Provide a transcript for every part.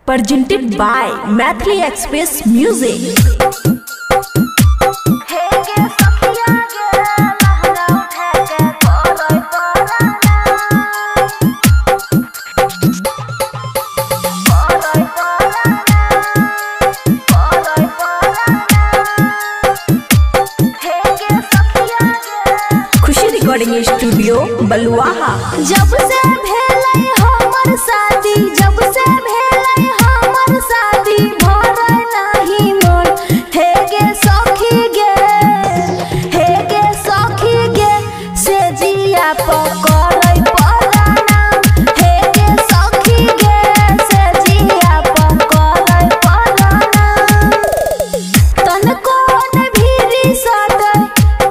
Presented by Maithili Express Music. Khushi recording studio Baluaha. जब से भेलै हमर शादी, जब से भेलै हमर शादी, भरै नाही मोन हे गे सखी गे, हे गे सखी गे, से जिया पकड़ै पराना, हे गे सखी गे, से जिया पकड़ै पराना। तनको ने भीरी सटै,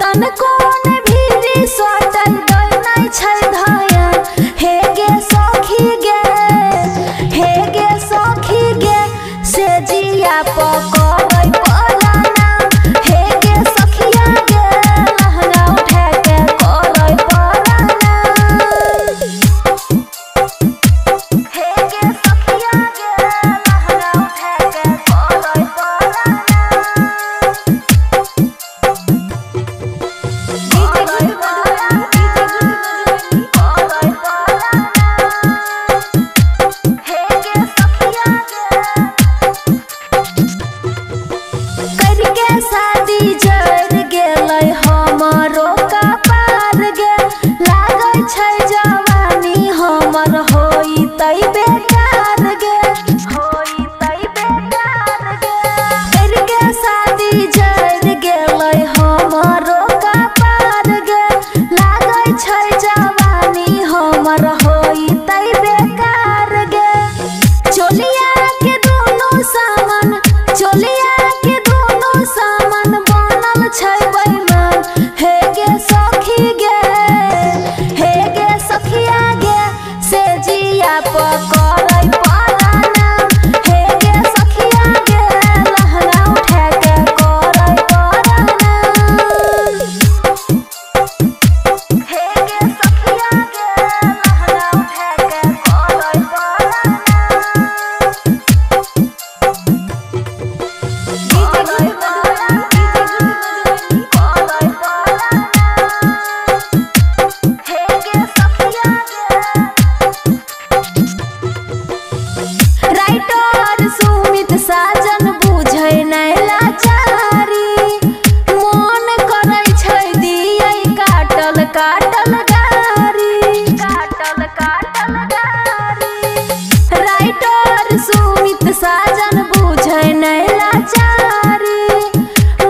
तनको ने भीरी सटै, दै नै छै धयान, हे गे सखी गे, हे गे सखी गे, से जिया पकड़ै पराना, हे गे सखिया गे, लहंगा उठा के करै पराना, हे गे सखिया गे, लहंगा उठा के करै पराना। करके शादी जर गेलै हमरो कपार गे, लागै छै जवानी हमर होइतै बेकार गे, होइतै बेकार गे। करके शादी जर गेलै हमरो कपार गे, लागै छै जवानी हमर होइतै बेकार गे। चोलिया के दोनों सामान, चोलिया के दोनों सामान बनल छै बेईमान, हे गे सखी गे, हे गे सखिया गे, से जिया पकड़ै पराना, हे गे सखिया गे, लहंगा उठा के करै पराना, हे गे सखिया गे, लहंगा उठा के करै पराना। राइटर सुमित साजन बुझै नै लाचारी, मोन करै छै दियै काटल काटल गारी, काटल काटल गारी। राइटर सुमित साजन बुझै नै लाचारी,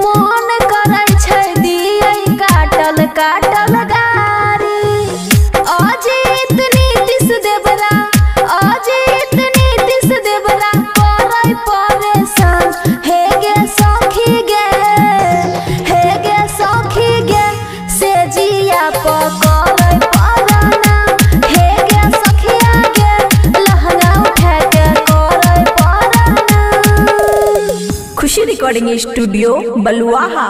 मोन करै छै दियै काटल काटल गारी। अजीत नीतीश देवरा, अजीत नीतीश देवरा करै परेशान, हे गे सखी गे, हे गे सखी गे, से जिया पकड़ै पराना, हे गे सखिया गे, लहंगा उठा के करै पराना। खुशी रिकॉर्डिंग स्टूडियो बलुआहा।